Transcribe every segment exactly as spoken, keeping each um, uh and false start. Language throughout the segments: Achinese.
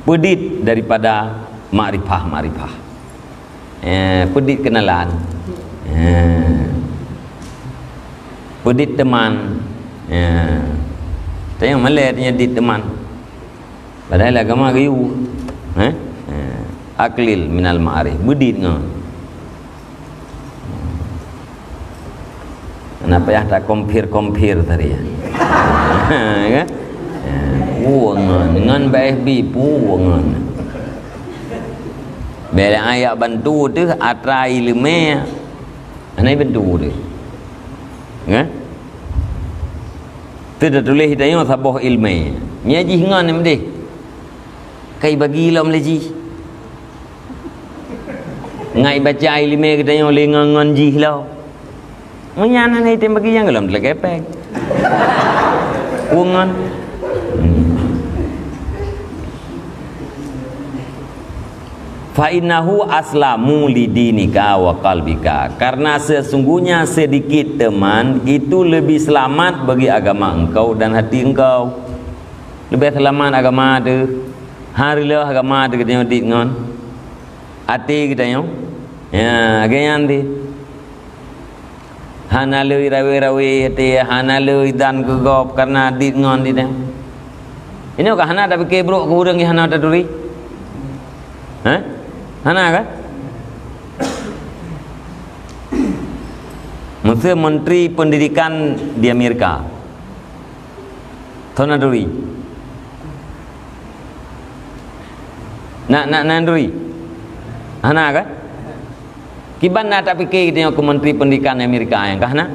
Peudit daripada makrifah-makrifah. Eh, peudit kenalan. Eh. Peudit teman. Eh. Tanya malèe tanya dit teman. Padahal agama geuyue. Eh? Eh. Aklil minal ma'arif. Beudit ngon. Hana payah takompir-kompir tadi, ya. Kan? Ya. Puwong ngon, ngon bak F B puwong ngon. Bèk ayat bantu teuh atra ileumèe. Hana bantu teuh. Kan? Teuh tatuléh tanyoe saboh ileumèe. Nya jih ngon meudeh. Kai bagi lom lé jih. Ngai baca ileumèe geutanyoe lé ngon-ngon jih lom. Meunyan hana item bagi nyang gohlom teuka kepeng. Wongon. Fa innahu aslamu li dinika wa qalbika. Karena sesungguhnya sedikit teman itu lebih selamat bagi agama engkau dan hati engkau. Leubeh seulamat agama teuh. Hareuloh agama teuh geutanyoe dit ngon até geutanyoe. Ya, lagèe nyan teuh. Hana lé rawe-rawe até, hana lé dan keu gob karena dit ngon dit nyan. Inoe ka hana tapike brok keu ureueng nyang hana taturi? Hah? Hana kan? Meuseu menteri pendidikan di Amerika. Thon na turi. Nak, nak, nak turi. Hana kan? Kiban na tapike geutanyoe keu menteri pendidikan Amerika nyang ka hana?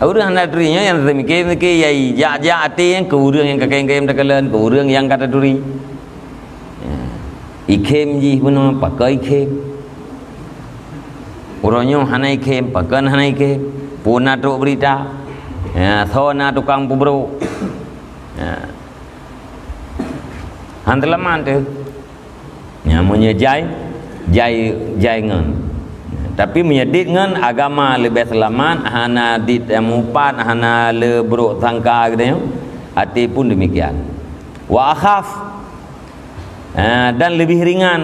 Ureueng hana turi nyoe nyang teumike-mike yai jak-jak até nyang keu ureueng nyang ka kayém-kayém takalon, keu ureueng nyang ka taturi. Ya. Ikhém jih bunoe, pakon ikhém. Uroe nyoe hana ikhém, pakon hana ikhém. Peue na trok beurita. Ya, soe na tukang peubrok. Ya. Han teulamat teuh. Ya, meunyoe jai, jai, jai ngon. Tapi meunyoe dit ngon agama leubeh seulamat, hana dit nyang mupat, hana le brok sangka geutanyoe, até pun demikian. Wa akhaf, eh, dan lebih ringan.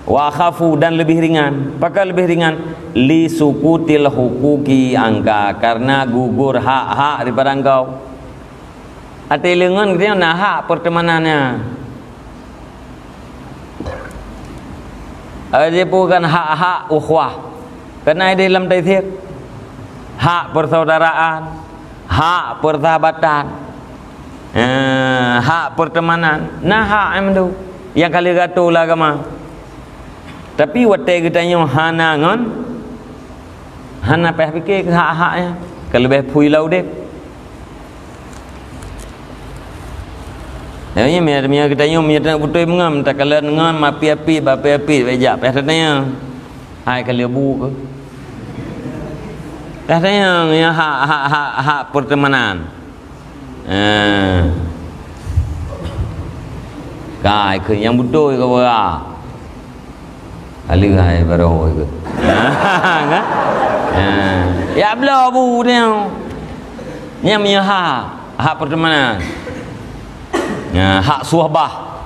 Wa akhafu, dan lebih ringan. Pakon lebih ringan? Li sukutil huquqi anka, karena gugur hak-hak daripada engkau. Até leungon geutanyoe na hak pertemanan nyan. Ada pun kan hak-hak ukhuwah. Keunan di dalam taisir. Hak persaudaraan, hak persahabatan, eh, hak pertemanan. Na hak nyang mandum nyang ka lheueh geuatur lé agama. Tapi watèe geutanyoe hana ngon, hana payah pike keu hak-hak nyan, ka leubeh phui lam udép. Nyan, meunyoe, meunyoe geutanyoe, meunyoe taneuk beutôi meungon, takalon ngon, mapi-api, bapi-api, bèk jak payah tatanyong. Hai ka lheueh bu keuh. Payah tatanyong, nyan hak, hak, hak, hak pertemanan. Eh. Kai keu nyang beutôi ka beura. Aleuh hai baroe ikot. Kan? Eh. Ya bloe bu dia. Nyang meunyoe hak, hak pertemanan. Ya, hak suhbah.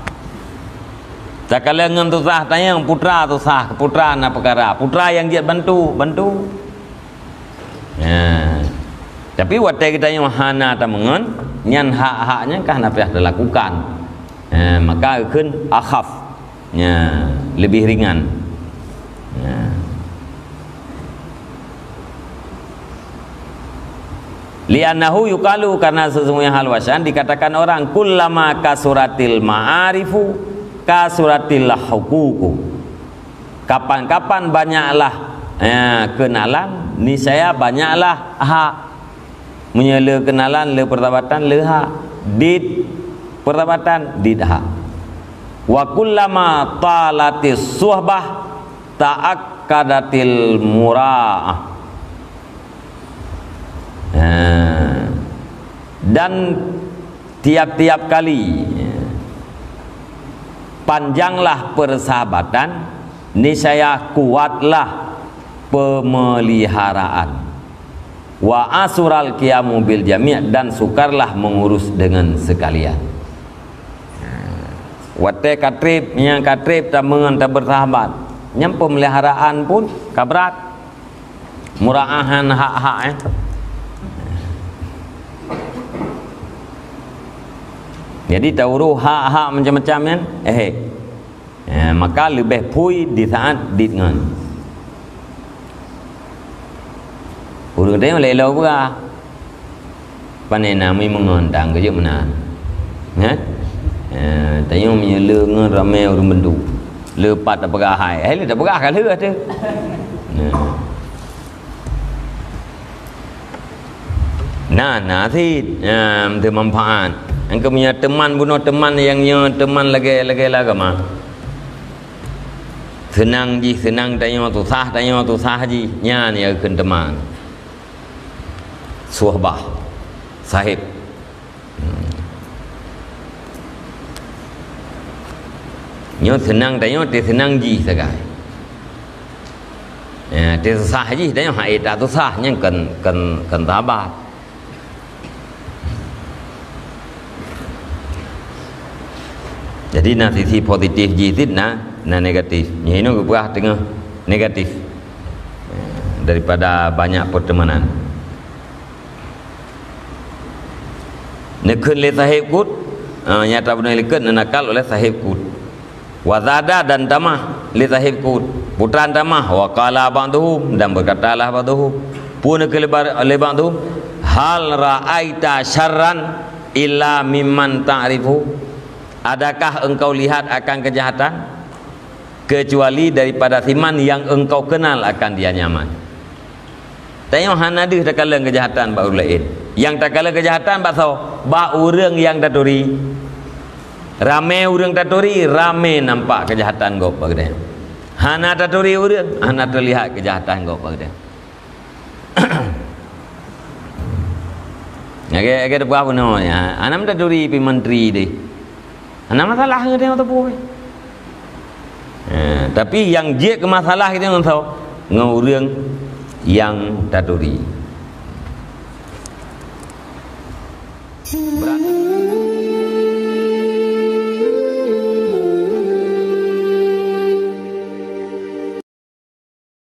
Takalon ngon susah tanyong putra susah, putra na peukara. Putra nyang jeuet bantu, bantu. Ya. Tapi watèe geutanyoe hana tameungon, nyan hak-hak nyan ka hana payah talakukan. Ya, maka geukheun akhaf. Ya, lebih ringan. Ya. Li'annahu yuqalu, karena sesungguhnya hal wasan dikatakan orang, kullama kasuratil ma'arifu kasuratil huququ. Kapan-kapan banyaklah, eh, kenalan, niscaya banyaklah hak. Meunyoe le kenalan, le persahabatan, le hak. Dit persahabatan, dit hak. Wa kullama talatis suhbah ta'akkadatil mura'ah. Nah, dan tiap-tiap kali panjanglah persahabatan, niscaya kuatlah pemeliharaan. Wa asural qiyamu bil jami', dan sukarlah mengurus dengan sekalian. Watée ka treb, nyang ka treb tamong tabeursahabat. Nyang peumeliharaan pun ka brat. Muraahan hak-hak, eh. Jadi, taurôh hak-hak macam-macam nyan, eh. Eh, maka leubeh phui di saat dit ngon. Ureuëng teuh lé lôn peugah. Pane na mi meungon dang keujeuet meunan. Heh? Eh, tanyoe meunyoe le ngon ramé ureuëng beundu. Le pat tapeugah hai. Hai le tapeugah ka lheueh teuh. Nah. Nah, na cit. Nah, teumanfaat. Nyang keu meunyoe teuman bunoe teuman nyang nyoe teuman lagée-lagée lam agama. Seunang jih seunang tanyoe, susah tanyoe susah jih. Nyan nyang kheun teuman. Suhbah, sahib. Hmm. Nyoe seunang tanyoe, teuh seunang jih sagai. Ya, teuh susah jih tanyoe, hai tasusah, nyan kon, kon, kon sahabat. Jadi, na sisi positif jih cit na, na negatif. Nyoe inoe geupeugah teungoh negatif. Ya, daripada banyak pertemanan. Neukheun lé sahib kut, eh, nyata beuna likot neunakal oleh sahib kut. Wa zada, dan tamah lé sahib kut. Putran tamah, wa qala ba'duhum, dan berkatalah ba'duhum. Peue neukheun lé ba-, lé ba'duhum, "Hal ra'aita syarran illa mimman ta'rifu?" Adakah engkau lihat akan kejahatan kecuali daripada siman yang engkau kenal akan dia nyaman? Tanyoe hana deuh takalon keujahatan bak ureuëng laén. Nyang takalon keujahatan bak soe? Bak ureuëng nyang taturi. Ramé ureuëng taturi, ramé nampak keujahatan gob bak geutanyoe. Hana taturi ureuëng, hana teulihat keujahatan gob bak geutanyoe. Lagée, lagée teupeugah bunoe nyan, hana meutaturi pih mantri deh. Hana masalah ngon tanyoe teupeu. Eh, tapi nyang jeuet keu masalah kita ngon soe? Ngon ureuëng nyang taturi.